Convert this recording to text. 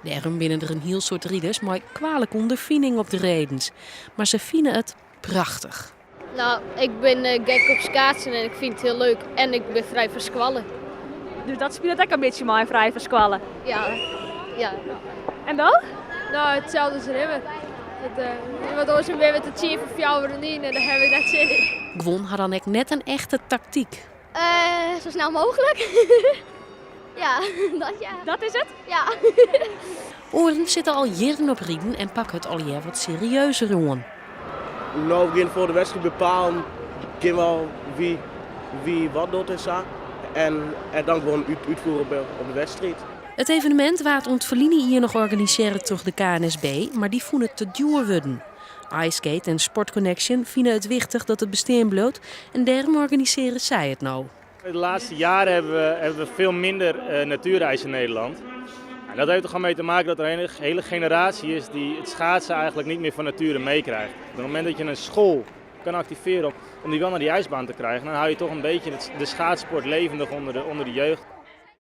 Dêrom binne der in hiel soad riders mei kwalike ûnderfining op de redens. Mar se fine it prachtich. No, ik bin gek op skaatsen en ik fyn it hiel leuk en ik bin frij fan skoalle. Dus dat spilet ek in bytsje mei, frij fan skoalle? Ja, ja. En do? No, itselde as Rimmer. It, want oars dan binne we te tsien foar fjouweren yn en dêr ha ik net sin yn. Guon ha dan ek net in echte taktyk. Sa snel mooglik. Ja, dat ja. Dat is it? Ja. Oaren sitte al jierren op riden en pakke it allegear wat serieuzer oan. No, we gean foar de wedstriid bepalen gean we wie, wie wat docht en sa. En, en dan gewoan út, útfiere op de, op de wedstriid. It evenemint waard oant ferline jier noch organisearre troch de KNSB, mar dy fûn it te djoer wurden. iSkate en Sport Connection fine it wichtich dat it bestean bliuwt en dêrom organisearje sy it no. De laatste jaren hebben we veel minder natuurijs in Nederland. En dat heeft er gewoon mee te maken dat er een hele generatie is die het schaatsen eigenlijk niet meer van nature meekrijgt. Op het moment dat je een school kan activeren om die wel naar die ijsbaan te krijgen, dan hou je toch een beetje de schaatsport levendig onder de jeugd.